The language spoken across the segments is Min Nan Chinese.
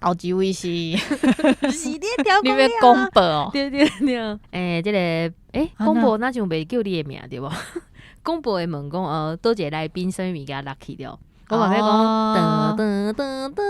後一位是是你調你欲廣播哦？對對對，欸，這個欸，廣播若像袂叫你的名對無？廣播會問講，佗一個來賓啥物物件落去了？我嘛欲講，噔噔噔噔，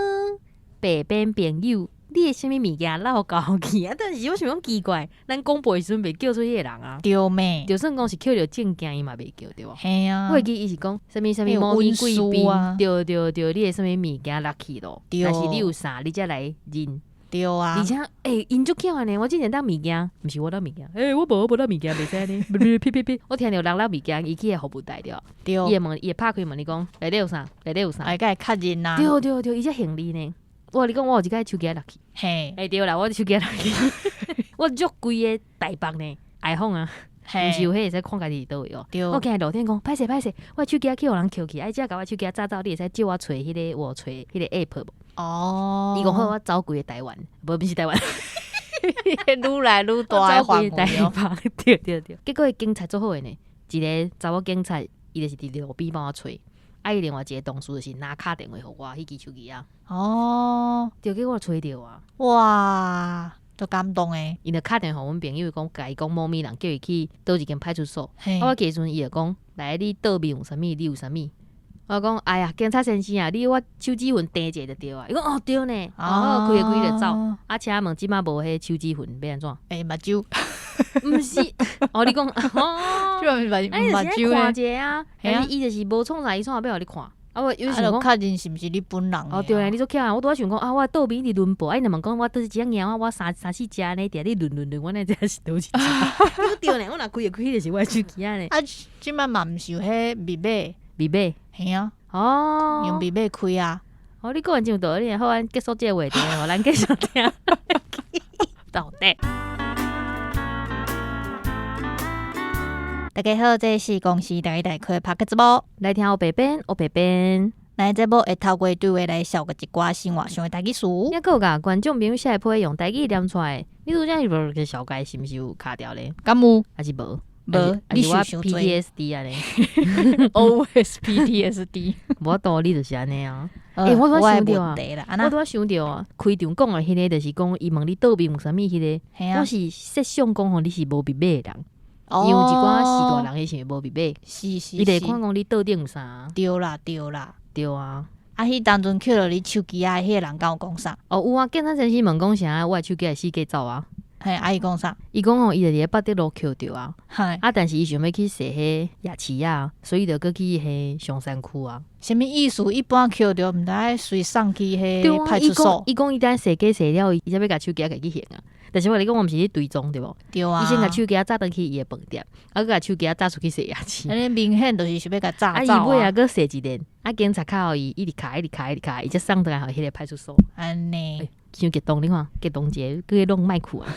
白邊朋友，你的啥物物件落交去啊？但是我想講奇怪，咱廣播的時陣袂叫出彼個人啊？對咩？就算講是抾著證件，伊嘛袂叫對無？嘿啊，我會記伊是講啥物啥物某咪貴賓，對對對，你的啥物物件落去咯？但是你有啥，你才來認。對啊，而且欸，𪜶足巧的呢，我之前落物件，毋是我落物件，欸，我無我無落物件，袂使按呢，呸呸呸，我聽著人落物件，伊去彼個服務台對。對，伊會問，伊會拍開問你講，內底有啥？內底有啥？會共伊確認啊。對對對，伊才行你呢。我共你講，我有一擺手機落去。嘿，欸對啦，我手機落去，我足規個台北呢，iPhone 啊，毋是有彼會使看家己佇佗位哦。我行佇路頂講，歹勢歹勢，我手機去予人抾去，愛這共我手機炸走，你會使借我揣彼個我揣彼個 app 無？哦，伊講好，我走規個台灣，無毋是台灣，愈來愈大的範圍。對對對，結果警察足好的呢，一個查某警察，伊就是佇路邊幫我揣，啊，伊另外一個同事就是拿敲電話予我，彼支手機啊。哦，就結果揣著啊！哇，足感動的。伊就敲電話予阮朋友講，共伊講某咪人叫伊去佗一間派出所。啊，我去的時陣，伊就講，來，你倒面有啥物？你有啥物？我講，哎呀，警察先生啊，你我手指紋硩一下就對啊。伊講，哦，對呢，哦，開開就走。啊，請問這擺無彼手指紋欲按怎？欸，目睭。毋是，哦，你講，哦，目睭看一下啊，但是伊就是無創啥，伊創啥欲予你看。啊，我有想講確認是毋是你本人？哦，對啊，你足巧啊！我拄仔想講啊，我倒面一直輪報，啊，伊若問講我佗一隻貓啊，我三三四隻按呢，佇遐咧輪輪輪，我哪知是佗一隻？對呢，我若開會開就是我的手機啊呢。啊，這擺嘛毋是有彼密碼？密碼？嘿啊。哦，用密碼開啊。哦，你講完真有道理，好，咱結束這個話題，予咱繼續聽。到底。大家好，這是公視台語台開的 Podcast 節目，來聽烏白編，烏白編。咱這節目會透過對話來紹介一寡生活上的台語詞。抑閣有共觀眾朋友寫的批用台語念出來，你拄才是無個紹介是毋是有卡掉咧？敢有？還是無？無，你是我 PTSD 啊咧？Always PTSD。無法度，你就是按呢啊。欸，我拄仔想著啊，我拄仔想著啊，開場講的彼個就是講，伊問你倒面有啥物彼個，我是設想講吼，你是無密碼的人。因為有一寡序大人彼是無密碼，是是，伊就會看講你倒頂有啥。對啦對啦，對啊。啊，彼當陣抾著你手機仔，彼個人敢有講啥？哦，有啊，警察先生問講啥，我的手機會四界走啊。嘿，啊伊講啥？伊講吼，伊就佇咧八德路抾著啊。啊，但是伊想欲去踅彼夜市啊，所以就閣去彼松山區啊。啥物意思？一般抾著毋知愛隨送去彼派出所。伊講伊等踅街踅了，伊才欲共手機仔家己還啊。但是我共你講，我毋是咧追蹤對無？對啊。伊先共手機仔炸轉去伊的飯店，啊，閣共手機仔炸出去踅夜市。按呢明顯就是想欲共炸走啊！伊尾仔閣踅一輪，啊，警察敲予伊，一直敲，一直敲，一直敲，伊才送轉來予彼個派出所。按呢。傷激動，你看激動一個，閣去弄麥克啊！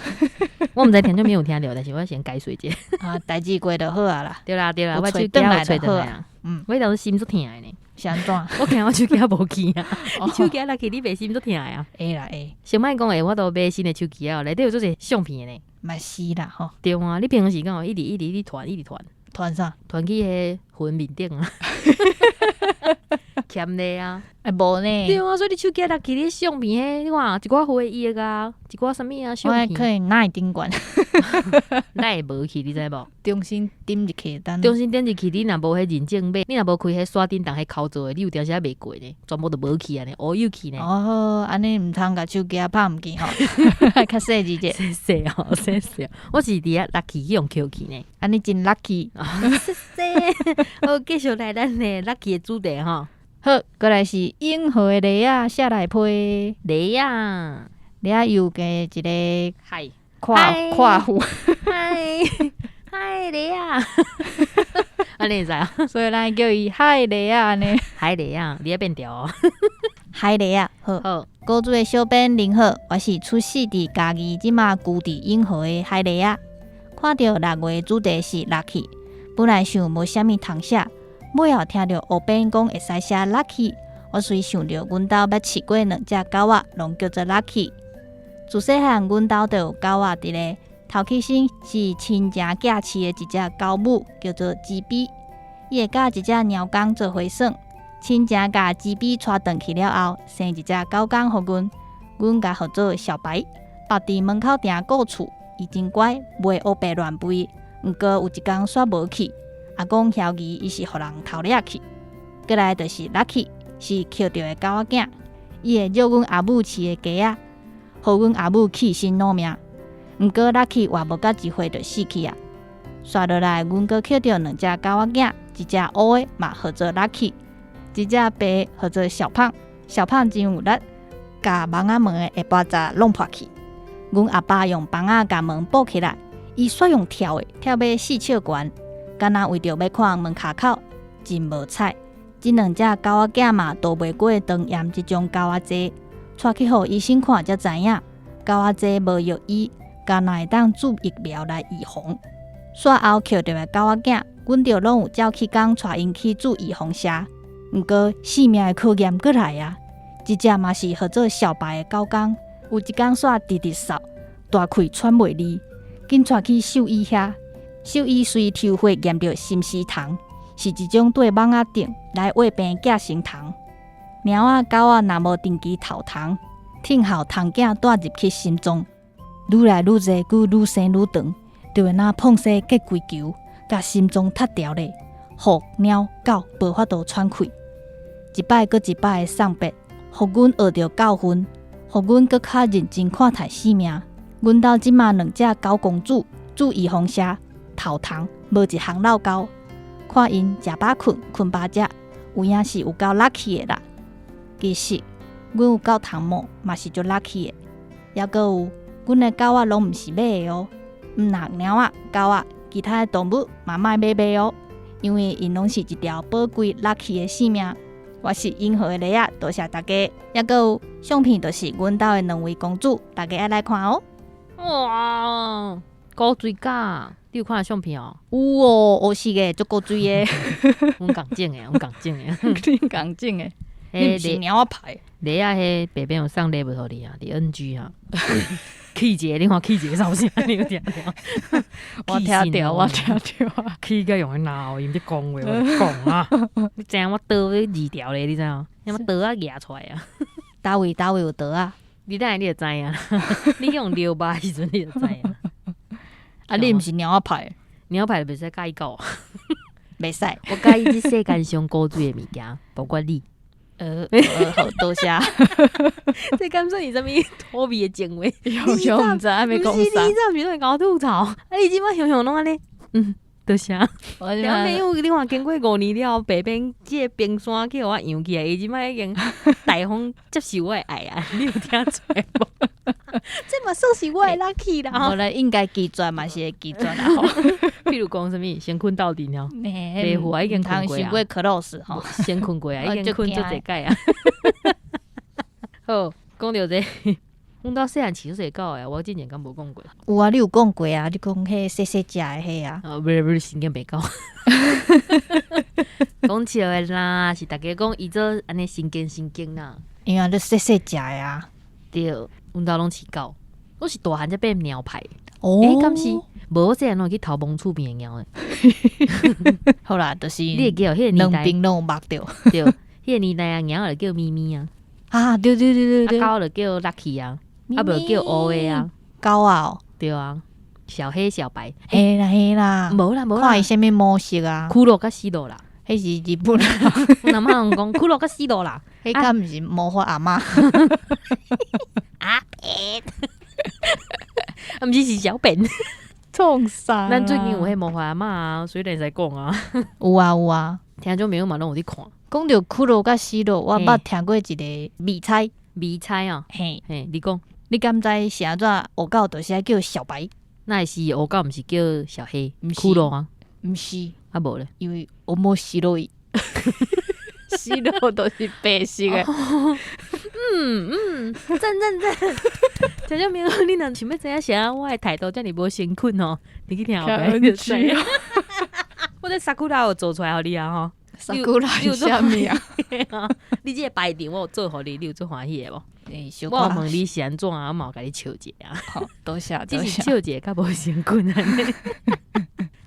我毋知聽眾朋友有聽著，但是我先解釋一下。啊，代誌過就好啊啦。對啦對啦，我手機轉揣轉來啊。嗯，我當時心足疼的呢。是按怎？我驚我手機無去啊！你手機落去，你袂心足疼的啊？會啦會。先莫講會，我都買新的手機啊，內底有足濟相片的呢。嘛是啦吼。對啊，你平常時敢有一直一直咧傳，一直傳。傳啥？傳去彼個雲面頂啊。欠咧啊！欸，無呢。對啊，所以你手機落去，你相片彼，你看一寡回憶啊，一寡啥物啊相片。我可能哪會頂懸？哪會無去？你知無？重新點入去，等。重新點入去，你若無彼認證碼，你若無開彼刷頂動彼口座的，你有當時仔袂過呢，全部都無去按呢，烏有去呢。哦，按呢毋通共手機仔拍毋見吼，較細緻者。謝謝哦，謝謝。我是佇遐落去去予抾去呢。按呢真 lucky。謝謝。好，繼續來咱的 lucky 的主題吼。好，過來是永和的麗仔寫來批麗仔，麗仔又加一個嗨括括弧嗨嗨麗仔，按呢會使啊？所以咱叫伊嗨麗仔按呢，嗨麗仔，你愛變調哦。嗨麗仔，好，好，閣諸位小編您好，我是出世佇嘉義，這馬居佇永和的海麗仔。看著六月主題是 lucky，本來想無啥物通寫。尾後聽著烏編講會使寫 lucky，我隨想著阮兜捌飼過兩隻狗仔，攏叫做 lucky。自細漢，阮兜就有狗仔佇咧，頭起先是親情寄飼的一隻狗母，叫做吉比，伊會佮一隻貓公做伙耍。親情共吉比帶轉去了後，生一隻狗公予阮。阮共號做小白，縛佇門口埕顧厝，伊真乖，袂烏白亂吠。毋過有一工煞無去，阿公懷疑伊是予人偷掠去。過來就是 Lucky，是抾著的狗仔囝，伊會虐阮阿母飼的雞仔，予阮阿母氣身攞命。毋過 Lucky 活無到一歲就死去啊。煞落來，阮閣抾著兩隻狗仔囝，一隻烏的嘛號做 Lucky，一隻白的號做小胖。小胖真有力，共網仔門的下晡閘弄破去。阮阿爸用枋仔共門補起來，伊煞用跳的，跳欲四尺懸，敢若為著欲看門跤口，真無彩。這兩隻狗仔囝嘛逃袂過腸炎這種狗仔災，帶去予醫生看才知影，狗仔災無藥醫，干焦會當注疫苗來預防。煞後抾著的狗仔囝，阮著攏有照起工帶𪜶去注預防射。毋過性命的考驗閣來啊！一隻嘛是號做小白的狗公，有一工煞直直嗽，大氣喘袂離，緊帶去獸醫遐。獸醫隨抽血驗著心絲蟲，是一種綴網仔頂來餵病寄生蟲。貓仔狗仔若無定期透蟲，聽候蟲囝帶入去心臟，愈來愈濟，閣愈生愈長，就會若膨生結規球，共心臟窒牢咧，予貓狗無法度喘氣。一擺閣一擺的送別，予阮學著教訓，予阮閣較認真看待生命。阮兜這馬兩隻狗公主注預防射，透蟲，無一項落勾。看𪜶食飽睏，睏飽食，有影是有夠 lucky 的啦。其實，阮有夠蟲毛，嘛是足 lucky 的。猶閣有，阮的狗仔攏毋是買的哦，毋若貓仔、狗仔，其他的動物嘛莫買買哦，因為𪜶攏是一條寶貴 lucky 的性命。我是銀河的麗仔，多謝大家。猶閣有相片，就是阮兜的兩位公主，大家愛來看哦。哇，古錐甲，你有看相片哦？有哦，烏色的，足古錐的。阮仝種的，阮仝種的。你仝種的，你毋是貓仔牌。麗仔彼白邊有送禮物予你啊？佇 NG 啊。氣一個，你看氣一個啥聲？你有聽著？我聽著，我聽著啊！氣甲用彼鬧，伊毋咧講話，我講啊！你知影我刀咧二條咧，你知影？你我刀仔舉出來啊！佗位佗位有刀仔？你等下你就知影，你用尿肉時陣你就知影。啊，你毋是貓仔牌？貓牌就袂使佮意狗，袂使。我佮意這世間上古錐的物件，包括你。好多謝。這敢算是啥物土味的情話？雄毋知欲講啥？你早毋是攏會共我吐槽？啊，你這擺雄雄攏按呢？嗯，多謝。沒有，你看經過5年了，白邊這個冰山去予我揚起來，伊這擺已經大方接受我的愛啊！你有聽出來無？這嘛算是我的 lucky 啦。無咧，應該拒絕嘛是會拒絕啦。譬如講啥物，先睏鬥陣哦，白虎啊已經睏過啊，過 close 吼，先睏過啊，已經睏足濟擺啊。好，講著這個，阮兜細漢飼做濟狗的，我之前敢無講過。有啊，你有講過啊，你講彼細細隻的彼啊。哦，不是不是，神經病狗。講笑的啦，是逐家講伊做按呢神經神經啦。因為你細細隻的啊。對，阮兜攏飼狗，我是大漢才變貓派。哦，欸，敢是？無我細漢攏會去偷摸厝邊的貓的。好啦，就是你會記哦，彼個年代兩邊攏有目著。對，彼個年代啊，貓就叫咪咪啊。啊，對對對對對。啊，狗就叫 Lucky 啊，啊無叫烏的啊。狗啊。對啊，小黑小白。嘿啦嘿啦。無啦無啦。看伊啥物模式啊？骷髏佮死路啦。彼是日本人。阮阿嬤攏講骷髏佮死路啦。彼敢毋是魔法阿嬤？阿伯。啊，毋是是小便。創啥？咱最近有彼魔法阿嬤啊，所以會使講啊。有啊有啊，聽眾朋友嘛攏有咧看。講著骷髏佮死路，我捌聽過一個謎猜。謎猜哦，嘿，嘿，你講，你敢知是按怎烏狗就是愛叫小白？哪會是烏狗，毋是叫小黑？骷髏啊？毋是，啊無咧，因為我無死落去，死路都是白色的。嗯嗯，讚讚讚！聽眾朋友，你若想欲知影啥，我的態度遮爾無誠懇哦，你去聽後壁就知。我這 Sakura 有做出來予你啊吼。 Sakura 是啥物啊？你這個排場我有做予你，你有足歡喜的無？欸，我有問你是按怎啊，我嘛有共你笑一下啊。好，多謝只是笑一下較無誠懇按呢。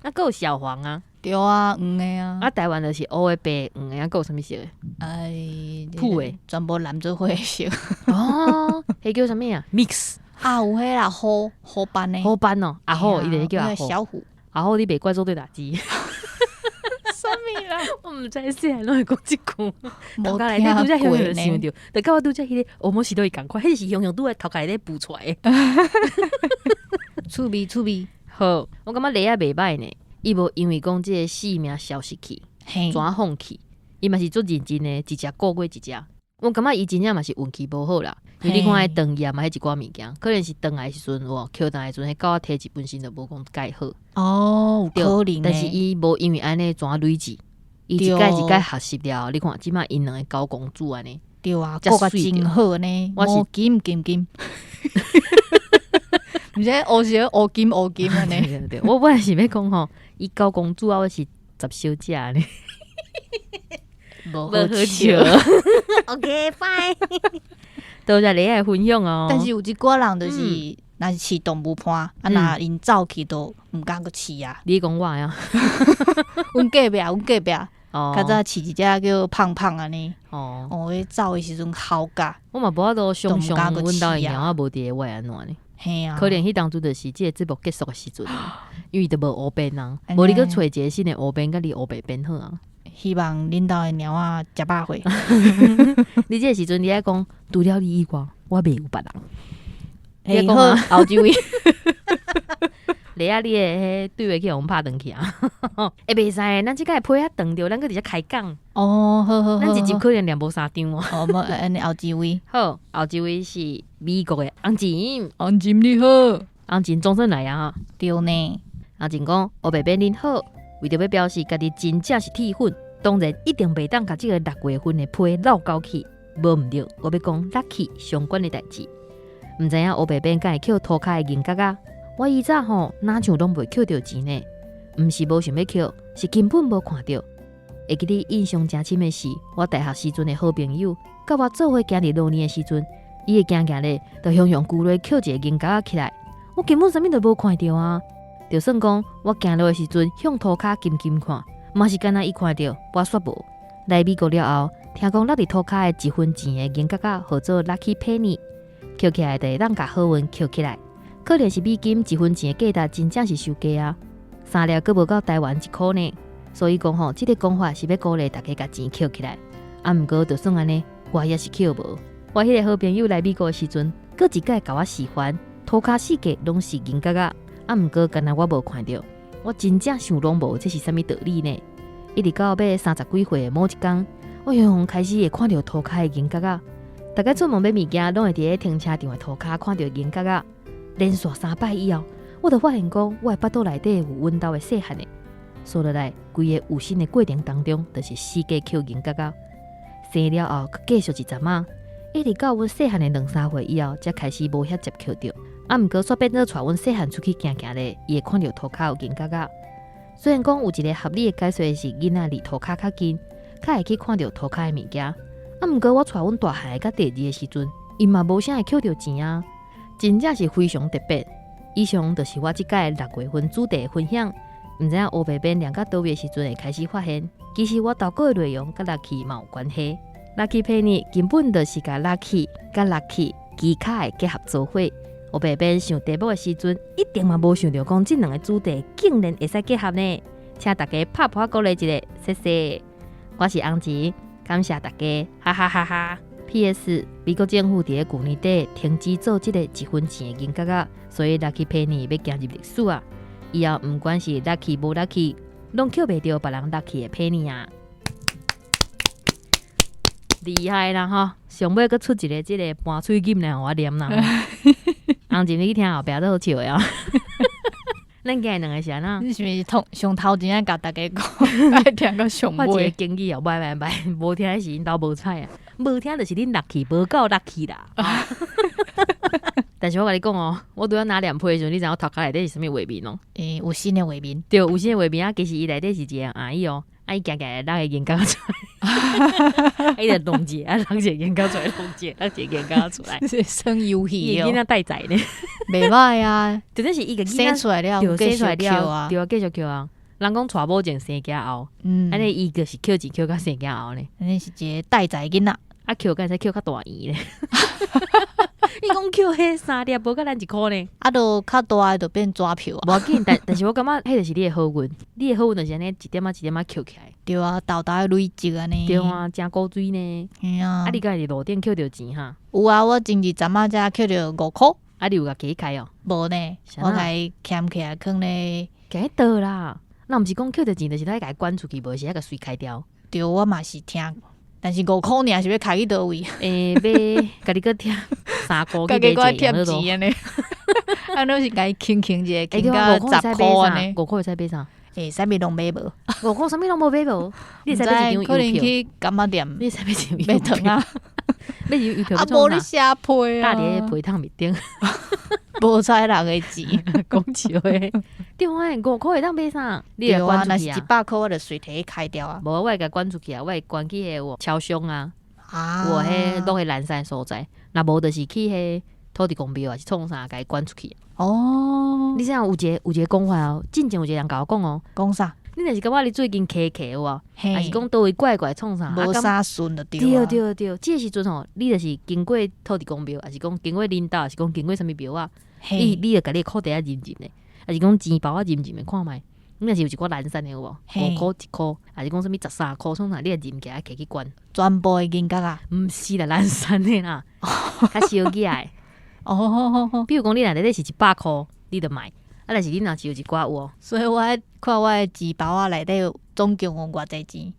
啊，閣有小黃啊。對啊，黃的啊。啊，台灣就是烏的、白、黃的，啊，閣有啥物色的？哎，土的，全部藍做伙色。哦，彼叫啥物啊？Mix 啊，有彼啦，虎虎斑的，虎斑哦，阿虎，伊就是叫阿虎。小虎。阿虎，你袂怪做對代誌。啥物啦？我毋知細漢攏會講這句。無頭殼內底拄才聽過雄雄就想呢。著，就佮我拄才彼个烏摩西都會仝款，彼是雄雄拄才頭殼內底浮出來的。趣味趣味。好，我感覺雷仔袂䆀呢，伊無因為講這个性命消失去，怎放棄？伊嘛是足認真的，一隻顧過一隻。我感覺伊真正嘛是運氣無好啦，因為你看彼腸炎啊，彼一寡物件，可能是轉來的時陣有抾轉來的時陣，彼狗仔體質本身就無講蓋好。哦，有可能。但是伊無因為按呢怎累積，伊一擺一擺學習了，你看這馬𪜶兩个狗公主按呢。對啊，顧甲真好呢，我是金金金。毋是烏是烏金烏金按呢。對對，我本來是欲講吼，伊狗公主啊，我是十小姐呢。無好笑。 OK，fine。多謝你的分享哦。但是有一寡人就是，若是飼動物伴，啊，若𪜶走去都毋敢閣飼啊。你講我啊？阮隔壁，阮隔壁，較早飼一隻叫胖胖按呢。哦。哦，彼走的時陣嚎甲。我嘛無法度想像阮兜的貓仔無佇咧，我會按怎呢？嘿啊。可能彼當初就是這个節目結束的時陣，因為都無烏變啊，無你閣揣一个新的烏變，佮你烏白變好啊。希望恁兜的貓仔食飽歲。你這个時陣你愛講，除了你以外，我袂有別人。你好，後一位。雷仔，你的彼對話去予阮拍斷去啊！欸，袂使，咱這擺批較長著，咱閣佇遮開講。哦，好好好。咱一集可能念無三張哦。哦，無，按呢後一位。好，後一位是美國的紅琴。紅琴你好，紅琴總算來啊！對呢。紅琴講，烏白變恁好，為著欲表示家己真正是鐵粉，當然一定袂當共這个六月份的批落交去，無毋對，我欲講 lucky 相關的代誌。毋知影烏白變敢會抾塗跤的銀角仔？我以早吼，若像攏袂抾著錢呢，毋是無想欲抾，是根本無看著。會記得印象誠深的是，我大學時陣的好朋友，佮我做伙行佇路呢的時陣，伊會行行咧，就雄雄舊咧抾一个銀角仔起來，我根本啥物都無看著啊！就算講我行路的時陣向塗跤緊緊看，嘛是干焦伊看著，我煞無。來美國了後，聽講落佇塗跤的一分錢的銀角仔，號做 Lucky Penny，抾起來就會當共好運抾起來。可能是美金一分錢的價值真正是傷低啊，三粒閣無夠台灣一箍呢。所以講吼，這个講法是欲鼓勵大家共錢抾起來。啊，毋過就算按呢，我也是抾無。我彼个好朋友來美國的時陣，閣一擺共我示範，塗跤四界攏是銀角仔。啊，毋過干焦我無看著，我真正想攏無，這是啥物道理呢？一直到欲三十幾歲的某一工，我雄雄開始會看著塗跤的銀角仔。逐家出門買物件，攏會佇咧停車場的塗跤看著銀角仔。連續三擺以後，我就發現講，我的腹肚內底有阮兜的細漢的。紲落來，規个有生的過程當中，就是四界抾銀角仔。生了後，閣繼續一陣仔，一直到阮細漢的兩三歲以後，才開始無遐捷抾著。啊，毋過煞變做帶阮細漢出去行行咧，伊會看著塗跤有銀角仔。雖然講有一个合理的解說是囡仔離塗跤較近，較會去看著塗跤的物件。啊，毋過我帶阮大漢的佮第二个時陣，𪜶嘛無啥會抾著錢啊。真正是非常特別。以上就是我這擺六月份主題的分享。毋知影烏白變念到佗位的時陣會開始發現，其實我投稿的內容佮 lucky 嘛有關係。Lucky Penny 根本就是共 lucky 佮 lucky 技巧的結合做伙。烏白變想題目的時陣，一定嘛無想著講這兩个主題竟然會使結合呢。請大家拍噗仔鼓勵一下，謝謝。我是紅吉，感謝大家，哈哈哈哈。P.S. 美國政府佇咧舊年底停止做這个一分錢的銀角仔，所以 Lucky Penny 欲行入歷史啊！以後毋管是 lucky 無 lucky，攏抾袂著別人 lucky 的 penny 啊！厲害啦吼！上尾閣出一个這个盤喙罨來予我念啦。紅琴，你去聽後壁都好笑的哦。咱今日兩个是按怎？你是毋是頭上頭前愛共大家講，愛聽到上我一個尾？建議哦，䆀䆀䆀，無聽的是𪜶兜無彩啊，無聽就是恁 lucky 無夠 lucky 啦。但是我共你講哦，我拄仔拿兩批的時陣，你知影我頭殼內底是啥物畫面哦？欸，有新的畫面。對，有新的畫面啊，其實伊內底是一个阿姨哦，啊伊行行來落个銀角出來，伊就弄一个，啊落一個銀角出來，弄一個，落一個銀角出來。是耍遊戲哦，伊的囡仔帶在呢，袂䆀啊，重點是伊個囡仔生出來了，對，生出來了啊，對啊，繼續抾啊。人講娶某前生囝後，按呢伊就是抾錢抾甲生囝後呢。按呢是一个帶財囡仔。啊抾敢會使抾較大圓咧，伊講抾彼三粒無甲咱一箍呢。啊，著較大的就變紙票啊。無要緊，但是我感覺彼就是你的好運，你的好運就是按呢一點仔一點仔抾起來。對啊，沓沓的累積按呢。對啊，誠古錐呢。嘿啊。啊，你敢會佇路頂抾著錢哈？有啊，我前日昨仔才抾著5箍。啊，你有共加開哦？無呢，我共伊儉起來囥咧。共伊倒啦，若毋是講抾著錢，就是愛共伊捐出去，無是愛共隨開掉。對，我嘛是聽，但是5箍爾是欲開去佗位？欸，欲家己閣添3箍去買一個家己閣添錢按呢？啊，攏是共伊輕輕一下，輕甲10箍按呢。五箍會使買啥？欸，啥物攏買無？五箍啥物攏無買無？你會使買一張可能郵票？去柑仔店你會使買一張買糖啊？買一張郵票啊，無你寫批啊？搭佇彼皮桶面頂，無彩人的錢，講笑的。對啊，五箍會當買啥？你會對啊，捐出去啊？若是100箍，我就隨提去開掉啊。無，我會共捐出去啊！我會捐去彼個超商啊，啊，有彼落彼蘭山所在。若無就是去彼土地公廟還是創啥，共伊捐出去。哦，你知影有一個講法哦，進前有一個人共我講哦，講啥？你若是感覺你最近起起有無？還是講佗位怪怪創啥？無啥順就對對對對，這個時陣吼，你就是經過土地公廟，還是講經過恁兜，還是講經過啥物廟啊？你就共你的褲袋仔認認咧，還是講錢包仔認認咧，看覓。你若是有一寡懶散的有無？5箍一箍，還是講啥物13箍創啥？你會認起來摕去捐。全部的銀角啊？毋是啦，懶散的啦，較小額的。哦，比如講你若內底是100箍，你就賣。啊，但是你若是有一寡有無？所以我愛看我的錢包仔內底總共有偌濟錢。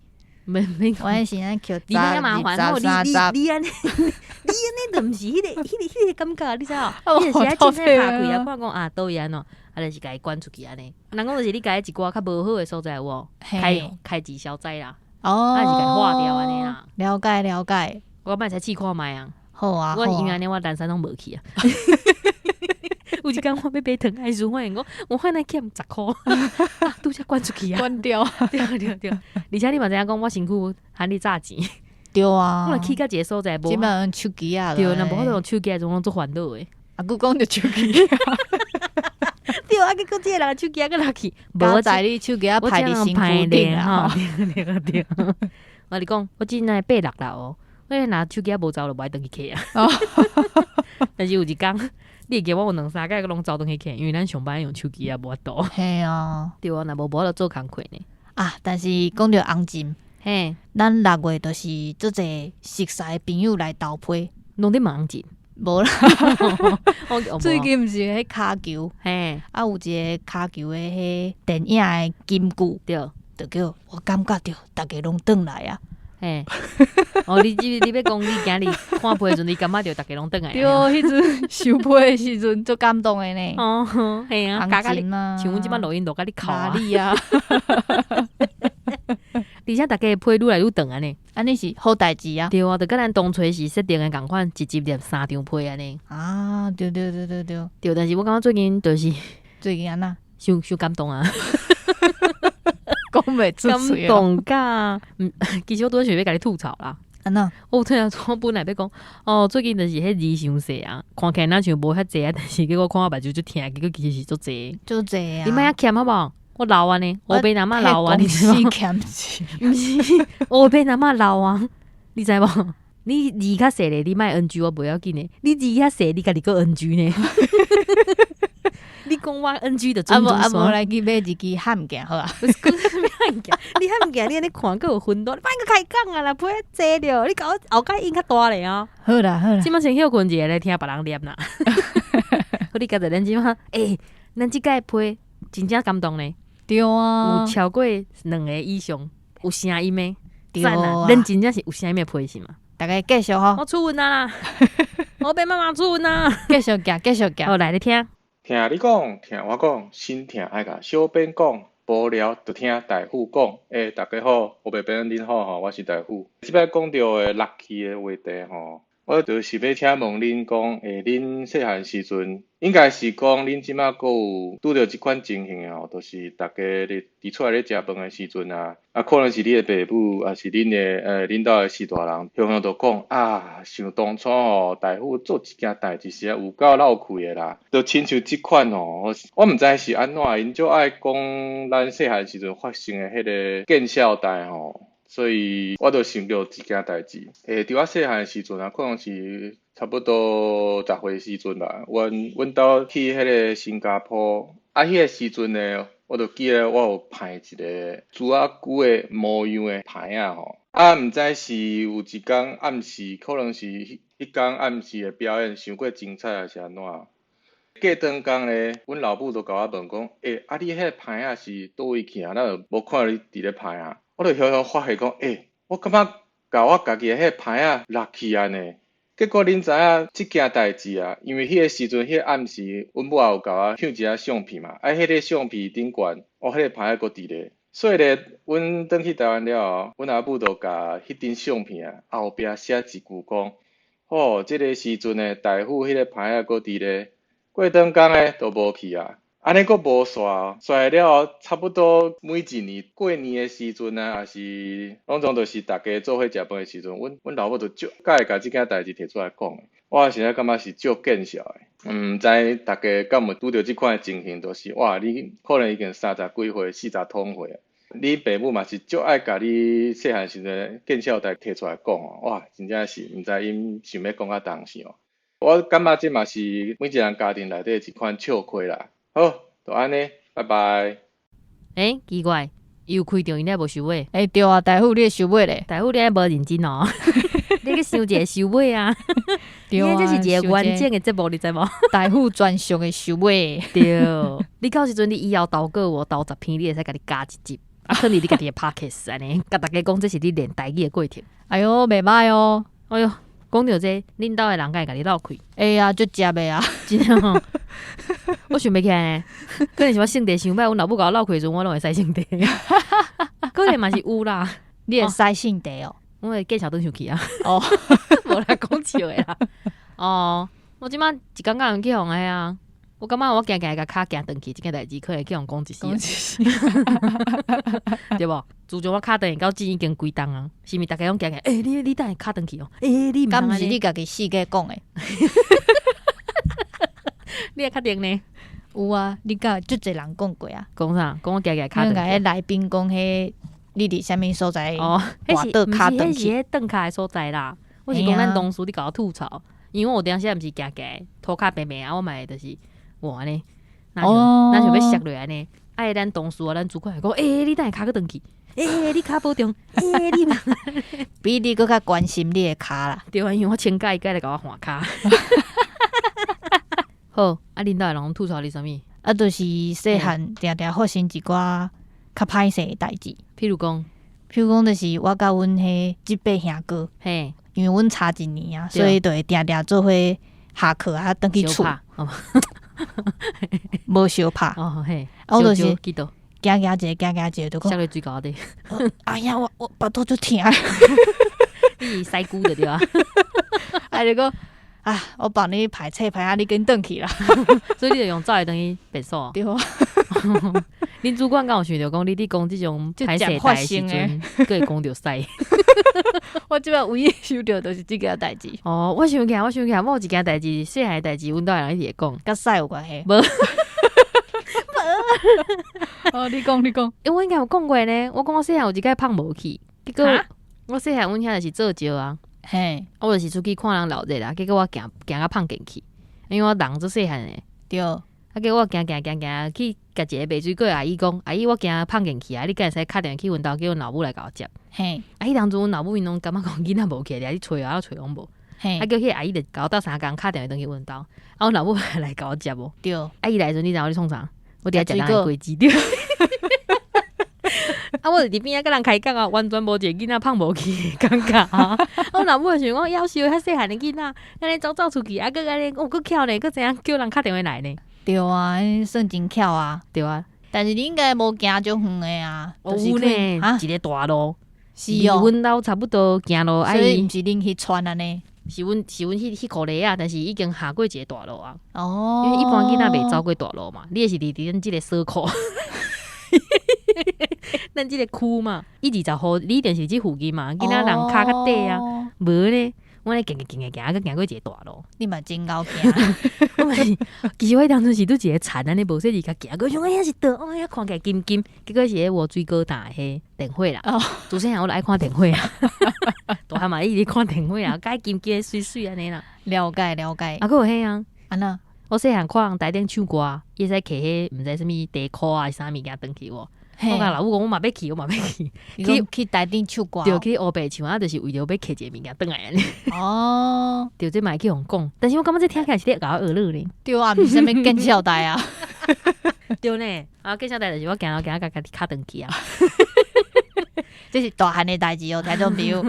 免免，我彼時陣抾你莫麻煩吼，你你按呢，你按呢就毋是彼個感覺，你知無？你就是愛凊彩拍開啊，看講啊，佗位按怎，啊，就是共伊捐出去按呢。人講就是你共伊一寡較無好的所在有無？開開錢消災啦，哦，啊是共伊化掉按呢啦。了解了解。我欲使試看覓啊。好啊，我因為按呢，我人生攏無去啊。有一工我欲買糖愛時，發現講我原來欠10箍，拄才捐出去啊，捐掉。對對對，而且你嘛知影講，我身軀喊你詐錢。對啊，我若去到一個所在，無這擺用手機啊，對，若無法度用手機，陣攏足煩惱的。啊，閣講著手機。對啊，結果這個人手機閣落去，無在你手機仔歹佇身軀頂啊。對對對。我你講，我真愛86啦哦，我若手機仔無走就無愛轉去摕啊。但是有一工，你會記我有兩三擺閣攏走轉去摕，因為咱上班用手機啊，無法度。嘿啊，對啊，若無無法度做工課呢。啊，但是講著紅針，嘿，咱六月就是足濟熟似的朋友來投批，攏佇問紅針。無啦，最近毋是彼跤球，嘿，啊有一個跤球的彼電影的金句，就叫我感覺著逐家攏轉來啊。嘿，哦，你欲講你今日看批的時陣，你感覺著逐家攏轉來？對，彼陣收批的時陣足感動的呢。哦，嘿啊，紅針啊，像阮這擺錄音錄共你哭啊。啊？而且逐家的批愈來愈長按呢，按呢是好代誌啊。對啊，就佮咱當初是設定的仝款，一集念三張批按呢。啊，對對對對對。對，但是我感覺最近就是最近按怎？傷傷感動啊。講袂出感動甲，嗯，其實我拄仔想欲共你吐槽啦。按怎？我突然我本來欲講，哦，最近就是彼字傷細啊，看起來若像無遐濟啊，但是結果看我目睭足疼，結果其實是足濟。足濟啊！你莫遐欠好無？我老啊呢，烏白阿嬤老啊，你知無？欠錢，毋是烏白阿嬤老啊，你知無？你字較細咧，你莫 NG 我袂要緊的。你字較細，你家己閣 NG 呢？你講我 NG 就啊無啊無來去買一支漢鏡好啊？講啥物漢鏡？你漢鏡你按呢看閣有分多，你莫閣開講啊啦，批濟著，你共我後蓋印較大咧哦。好啦好啦，這擺先歇睏一下來聽別人念啦。好，你家己咱這擺，欸，咱這擺批真正感動呢。對啊，有超過兩个以上有聲音的，對啊，咱真正是有聲音的批是嗎？逐家繼續吼，我出運啊啦，我爸媽媽出運啊，繼續行，繼續行。好，來你聽。聽你講，聽我講，心疼愛共小編講，無聊就聽大富講。欸，大家好，我白編恁好吼，我是大富。這擺講著的樂器的話題吼，我就是欲請問恁講，欸，恁細漢時陣，應該是講恁這馬閣有拄著這款情形的吼，就是逐家佇厝內咧食飯的時陣啊，啊，可能是你的爸母，抑是恁的恁兜的序大人，常常就講啊，想當初吼，大富做一件代誌實在有夠落氣的啦，就親像這款吼，我毋知是按怎，𪜶足愛講咱細漢時陣發生的彼个見笑代吼。所以我就想著一件代誌。佇我細漢的時陣啊，可能是差不多10歲時陣吧。阮兜去彼个新加坡，啊，彼个時陣呢，我就記得我有歹一个豬仔龜的模樣的牌仔吼。啊，毋知是有一工暗時，可能是彼工暗時的表演傷過精彩，抑是按怎？過轉工咧，阮老母就共我問講：欸，啊你彼个牌仔是佗位去啊？哪有無看你佇咧拍啊？我就曉曉發現講：欸，我感覺共我家己的彼个牌仔落去啊呢。結果恁知影這件代誌啊？因為彼个時陣，彼個暗時，阮母也有共我翕一張相片嘛。啊，彼个相片頂懸，哦，彼個牌仔閣佇咧。所以咧，阮轉去台灣了後，阮阿母就共彼張相片啊，後壁寫一句講：吼，這个時陣呢，大夫彼个牌仔閣佇咧。過轉工咧，就無去啊。按呢閣無煞，煞了後，差不多每一年過年的時陣啊，抑是攏總就是逐家做伙食飯的時陣，阮老母就足佮意共這件代誌提出來講。我實在感覺是足見笑的，毋知逐家敢有拄著這款的情形，就是哇，你可能已經三十幾歲、四十通歲，你爸母嘛是足愛共你細漢時陣見笑代提出來講哦，哇，真正是毋知𪜶想欲講甲當時哦。我感覺這嘛是每一個人家庭內底一款笑話啦。好，就按呢，拜拜。欸，奇怪，伊有開場，伊爾無收尾。欸，對啊，大夫你會收尾咧？大夫你愛無認真哦，你去想一个收尾啊？對啊，這是一個完整的節目，你知無？大夫專屬的收尾。對，你到時陣你以後投稿有投10篇，你會使共你加一集，啊，放佇你家己的 podcast 按呢，共大家講這是你練台語的過程。哎喲，袂䆀哦。哎喲，講著這，恁兜的人敢會共你鬥開？會啊，足捷的啊，真的吼。我想袂起來呢，可能是我性地傷歹，阮老母共我鬥開的時陣，我攏會使性地。可能嘛是有啦，你會使性地哦？我會見笑轉生氣啊。哦，無啦，講笑的啦。哦，我這擺一工工去予彼啊，我感覺我行行共跤行斷去，這件代誌可能去予講一世，對無？自從我跤斷到這已經幾冬啊，是毋是逐家攏行行？欸，你等下跤斷去哦？欸，你毋敢毋是你家己四界講的？你會確定呢？有啊，你佮足濟人講過啊。講啥？講我行行跤斷去。彼來賓講彼你佇啥物所在？哦，跋倒跤斷去。彼是斷跤的所在啦。我是講咱同事咧共我吐槽，因為我有當時毋是行行塗跤平平啊，我嘛會就是哇按呢，若像若像欲摔落按呢。啊，咱同事啊，咱主管會講，欸，你等下跤閣斷去，欸，你跤保重，欸，你比你閣較關心你的跤啦。對啊，因為我請假伊該來共我換跤。好，啊，恁兜的人攏吐槽你啥物？啊，就是細漢定定發生一寡較歹勢的代誌。譬如講，譬如講，就是我佮阮彼這輩兄哥，因為阮差一年啊，所以就會定定做伙下課啊，轉去厝。無相拍。哦嘿，啊，我就是行行一个，行行一个，就講摔落水溝底。哎呀，我腹肚足疼。你是師姑的對吧？啊，就講啊，我幫你排冊排啊，你緊轉去啦。所以你就用走的轉去便所。對啊。恁主管敢有想著講，你佇講這種歹勢代時陣，閣會講著屎。我這擺唯一想著就是這件代誌。哦，我想起來，我想起來，我有一件代誌，細漢的代誌，阮兜的人一直會講，佮屎有關係。無。哦，你講，你講。欸，我應該有講過呢。我講我細漢有一擺麭無去，結果我細漢阮遐就是做石啊。我就是出去看人鬧熱啦，結果我行行甲麭見去，因為我人足細漢的。啊，結果我行行行行去，共一个賣水果的阿姨講：“阿姨，我驚麭見去啊，你敢會使敲電話去阮兜，叫阮老母來共我接？”啊，彼當陣阮老母𪜶攏感覺講囡仔無去，掠去揣啊，揣攏無。啊，叫彼个阿姨就共我鬥相共敲電話轉去阮兜，啊，阮老母來共我接無。啊，伊來的時陣，你知影我咧創啥？我佇遐食人的果子。對。啊！我就佇邊仔佮人開講啊，完全無一個囡仔麭無去的感覺啊！我老母就想講，夭壽遐細漢的囡仔，按呢走走出去，啊，閣按呢，哦，閣巧呢，閣知影叫人敲電話來呢。對啊，算真巧啊。對啊。但是你應該無行足遠的啊，有呢，一个大路，是哦，離阮兜差不多行路，所以毋是恁彼村按呢？是阮彼箍犁仔，但是已經下過一个大路啊。哦。因為一般囡仔袂走過大路嘛，你會是佇阮這个所庫。咱這个區嘛，伊20號，你一定是這附近嘛，囡仔人跤較短啊，無呢，我咧行行行行，閣行過一个大路。你嘛真𠢕行，我嘛是，其實我彼當陣是拄一个田按呢，無細膩共行過，想欸遐是佗，哦遐看起來金金，結果是彼活水果擔彼電火啦。自細漢我就愛看電火啊，大漢嘛一直看電火啊，佮金金媠媠按呢啦。了解了解。啊，閣有彼啊，按怎？我細漢看人台頂唱歌，伊會使摕彼毋知啥物地箍啊，啥物件轉去無？我共老母講，我嘛欲去，我嘛欲去。去去台頂唱歌。對，去烏白唱啊，就是為著欲摕一个物件轉來按呢。對，這嘛會去予人講，但是我感覺這聽起來是咧共我學樂呢。對啊，毋是啥物見笑代啊。對呢，啊，見笑代就是我行路行共家己敲斷去啊。這是大漢的代誌哦，聽眾朋友。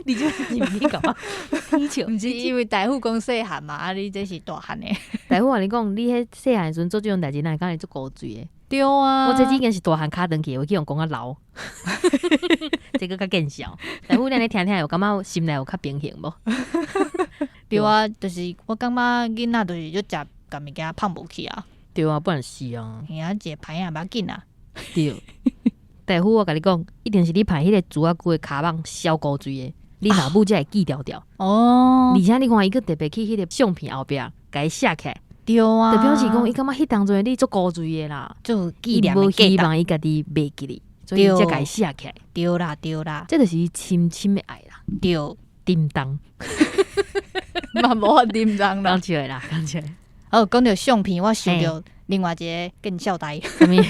你這是毋是共我起笑？毋是因為大夫講細漢嘛，啊，你這是大漢的。大夫共你講，你彼細漢的時陣做這種代誌，哪會敢會足古錐的？對啊，我這已經是大漢敲斷去，會去予人講較老。這閣較見笑。大夫，你按呢聽聽，有感覺心內有較平衡無？對啊，就是我感覺囡仔就是足食共物件胖無去啊。對啊，本來是啊。嘿啊，一个歹仔無要緊啊。對。大夫，我共你講，一定是你歹彼个豬仔龜的跤蠓痟古錐的，你老母才會記牢牢。而且你看，伊閣特別去彼个相片後壁，共伊寫起來。對啊。就表示講，伊感覺彼當陣你足古錐的啦，就紀念伊無希望伊家己袂記得，所以才共伊寫起來。對啦，對啦。這就是伊深深的愛啦。對。叮當。嘛無法叮當啦。講笑的啦，講笑的。好，講著相片，我想著另外一个見笑代。啥物？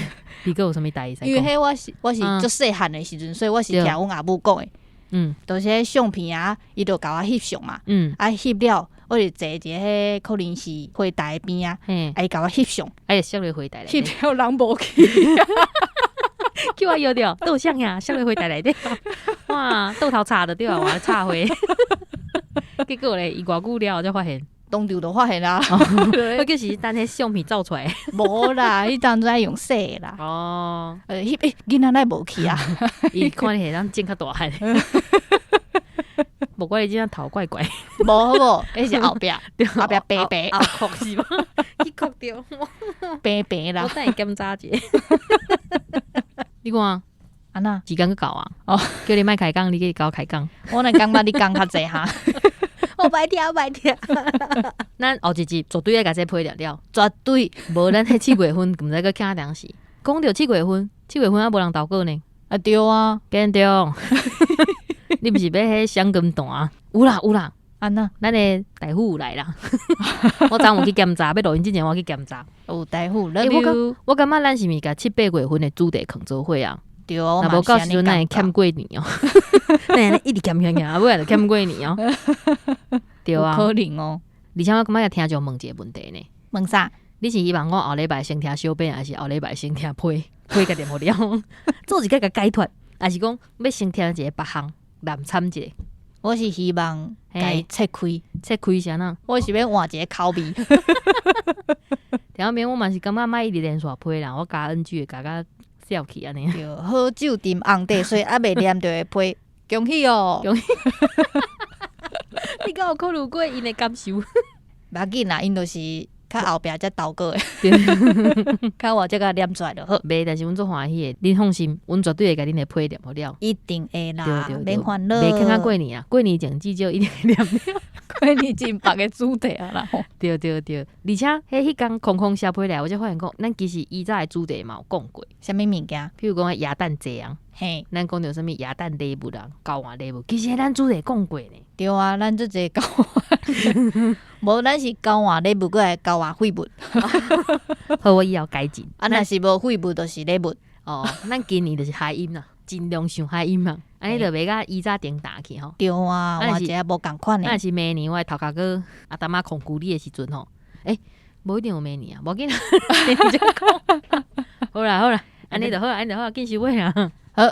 你閣有啥物代？因為彼我是我是足細漢的時陣，所以我是聽阮阿母講的。就是彼相片啊，伊就共我翕相嘛。啊，翕了，我就坐一个彼可能是花台邊啊，啊，伊共我翕相。啊，伊翕咧花台內底。翕了人無去。叫我搖著，倒相呀，翕咧花台內底。哇，倒頭插著對啊，我插花。結果咧，伊偌久了後才發現。當場就發現啦，彼就是等彼相片走出來。無啦，彼當陣愛用洗的啦。翕欸，囡仔哪會無去啊？伊看你會當長較大漢。無怪你這樣頭怪怪。無好無，彼是後壁，後壁白白。後殼是嗎？去哭著。白白啦。我等下檢查一下。你看，按怎？時間閣到啊！叫你莫開講，你去共我開講。我若感覺你講較濟哈。我袂聽，袂聽。咱後一集絕對愛共這批了了，絕對。無咱彼七月份，毋知閣徛當時。講著七月份，七月份猶無人投稿呢。啊對啊，建中。你毋是欲彼雙金蛋？有啦有啦。按怎？咱的大夫有來啦。我昨昏有去檢查，欲錄音之前我去檢查。有大夫，欸，我感我感覺咱是毋是共七八月份的主題囥做伙啊？對啊，若無到時陣咱會欠過年哦。咱按呢一直欠欠欠，尾仔就欠過年哦。對啊，有可能哦。而且我感覺也聽眾問一个問題呢。問啥？你是希望我後禮拜先聽小編，還是後禮拜先聽批？批共念予了，做一个共解脫，還是講欲先聽一个別項，難參一下？我是希望共伊切開。切開是按怎？我是欲換一个口味。聽後面我嘛是感覺莫一直連續批啦，我加 NG 會共甲笑去按呢。對，好酒沉紅底，所以猶未念著會批，恭喜哦！恭喜！你敢有考慮過𪜶的感受？無要緊啦，𪜶就是較後壁才投稿的，較晚才共念出來就好。袂，但是阮足歡喜的，恁放心，阮絕對會共恁的批念予了。一定會啦，對對對，免煩惱。袂欠到過年啊，過年前至少一定會念了。過年前別个主題啊啦。對對對，而且彼彼工空空寫批來，我才發現講，咱其實以早的主題嘛有講過。啥物物件？譬如講耶誕節啊，咱講著啥物耶誕禮物啊，交換禮物，其實彼咱主題講過呢。對啊，咱足濟交換，無咱是交換禮物，閣來交換廢物。好，我以後改進。啊，若是無廢物，就是禮物。哦，咱今年就是諧音啦，盡量想諧音啊，按呢就袂共以早顛倒去吼。對啊，換一個無仝款的。若是明年我的頭殼閣阿淡仔控舊你的時陣吼，欸，無一定有明年啊，無要緊，明年再講。好啦好啦，按呢就好，按呢就好，緊收尾啊。好，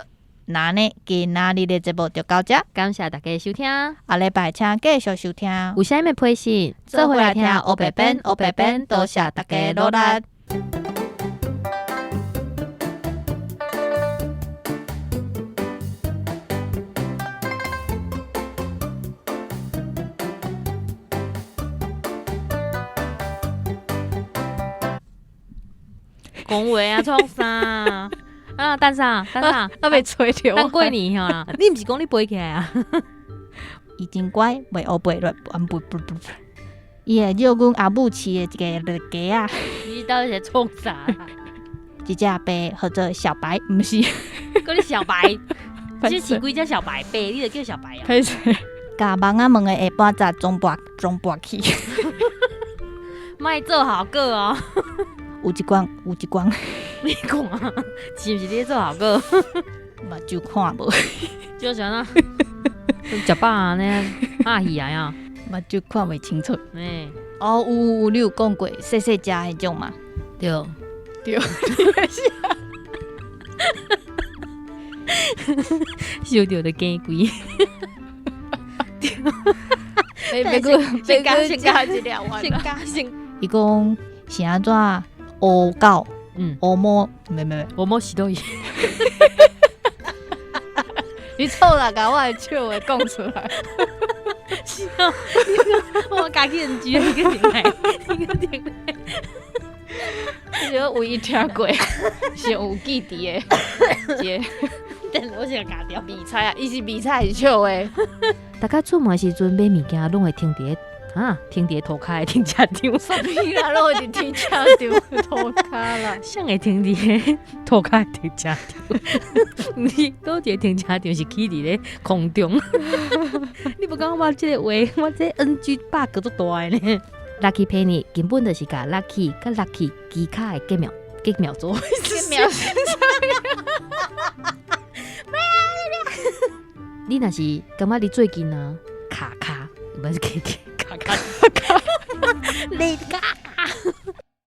那按呢，今仔日的節目就到這，感謝大家收聽。下禮拜請繼續收聽。有啥物批信，做伙來聽烏白編，烏白編，多謝大家努力。講話啊，創啥？啊，等啥？等啥？猶未揣著。等過年吼，你毋是講你背起來啊？伊伊真乖，袂烏白亂不不不不。伊會繞阮阿母飼的一个雞仔。你到底在創啥？一隻白號做小白，毋是。閣你小白，你飼幾隻小白白，你就叫小白啊？共網仔門的下半閘總撥總撥去。莫做效果哦。有一關，有一關。你看，是毋是咧做效果？目睭看無。就像那食飽呢，阿魚啊呀，目睭看袂清楚。欸，哦，有有有，你有講過細細隻彼種嘛？對對。收著就驚鬼。別閣別閣加一粒，先加先。伊講是按怎烏狗？烏毛，沒沒沒，烏毛死都伊。你錯啦，共我的笑話講出來。是啊，我家己人住，你閣停來，你閣停來。這是唯一聽過，是有記佇的一個。等我先共掉。米菜啊，伊是米菜還是笑話？大家出門時陣買物件，攏會停佇咧，啊，停佇咧塗跤的停車場。啥物啦，攏會佇停車場塗跤啦。啥會停佇咧塗跤的停車場？毋是，佗一个停車場是起佇咧空中。你無感覺我這個話，我這 NG bug 足大的呢？Lucky Penny 根本就是共 Lucky 佮 Lucky 機跤的結妙結妙做。結妙是啥物？你若是感覺你最近啊，卡卡，毋是卡卡卡卡，你卡